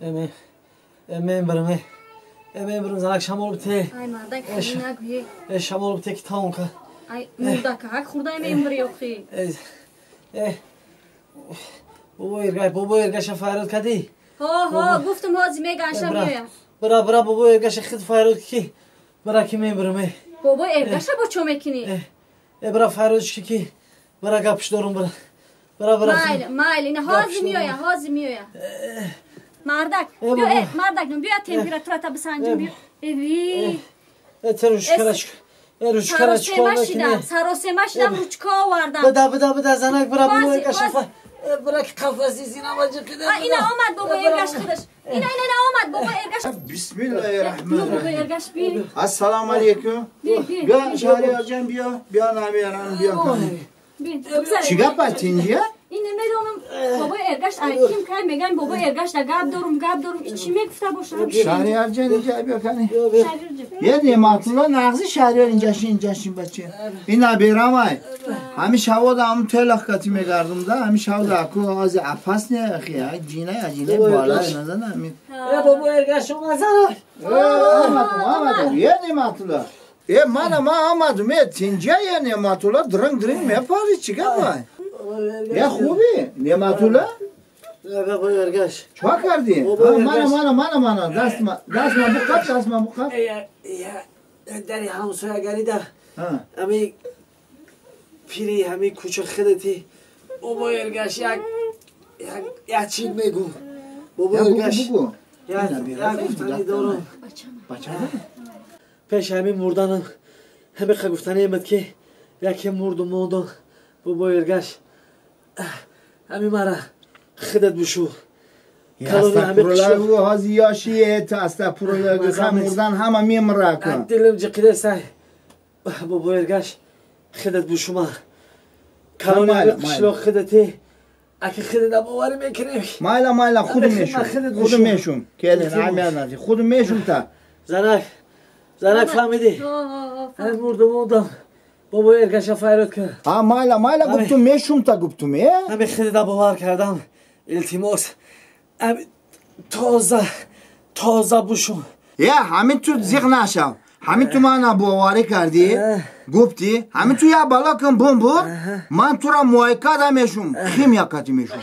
Мембарам, мембарам, занак шамол бите. Ай мардак, нагӯ. Шамол бите ки таом ка. Ай мурдака, хурдай мембари охи. Бобо Эргаш, бобо Эргаша файрод кадӣ? Ҳо, ҳо, гуфтам ҳози меганша меоя. Бира, бира, бобо Эргаша хид файрод ки. Бира ки мембарам. Бобо Эргаша бо чо мекунӣ? Бира файродш ки. Бира гапш дорум, бира. Бира, бира. Майли, майли, ина ҳози меоя, ҳози меоя. Мардак, биё, мардак, биё температурата бисанҷим, биё. Эви. Ручкара ручкара чикор мекунӣ? Саросема шидам, ручка овардам. Бida, бida, бida, занак, бира, бобо Эргаша. Бира ки қафаси синама ҷиқида. Ина омад бобо Эргаш худаш. Ина, ина, ина омад бобо Эргаш. Бисмиллаҳи раҳмони Бобо Эргаш, би. Ассалому алайкум. Биё, Шаҳриёрҷон, биё, биё, намиярам, биё. Чӣ гап аст инҷа? Ин намедонам, бобои Эргаш ким кай меган, бобои Эргаш да гап дорум, гап дорум, и чӣ мегуфта бошам? Шаҳриёрҷон, инҷа биё кани. Е Неъматулло нағзи, Шаҳриёр, инҷашин, инҷашин, бача. Ин наберамай. Ҳами шавода ҳам телах кати мегардум да, ҳами шавода аку ази апасне ахи, ҷина ҷина бала назан ҳами. Е бобо Эргаш омад. Омадум, омадум. Е Неъматулло. Е мана ма омадум, е тинҷа, е Неъматулло дринг дринг мепари, чӣ гап ай? Е хуби, Неъматулло? Бобо Эргаш. Чӣ кардӣ? Мана, мана, мана, мана, дастма, дастма буқап, дастма буқап. Дари ҳамсоягарида ҳами пири ҳами кӯча хидати бобо Эргаш як як чиз мегӯ. Бобо Эргаш, як гуфтанӣ дорам. Пеш ҳамин мурданам ҳамиқа гуфтанӣ буд ки яке мурду мондам. Бобо Эргаш, ҳамин мара хидат бушу. Ҳози ёшие, астағфируллоҳ, мурдан ҳама мемира кун. Дилим ҷиқида сай. Бобо Эргаш, хидат бушума. Калони қишлоқ хидати. Аки хидата боварӣ мекунем. Майла, майла, худум мешум. Худум мешум. Келин, аҳамият надӣ. Худум мешум та. Занак, занак, фаҳмидӣ? Ҳамин мурду мондам. Бобо Эргаша файрод кун. А майла, майла, гуфтум мешум та, гуфтум, е? Ҳамин хидата бовар кардам. Илтимос. Тоза, тоза бушум. Е, ҳамин ту зиқ нашав. Ҳамин ту мана боварӣ кардӣ, гуфтӣ, ҳамин ту як бало кун, бум бур, ман тура муайкада мешум, химия кати мешум.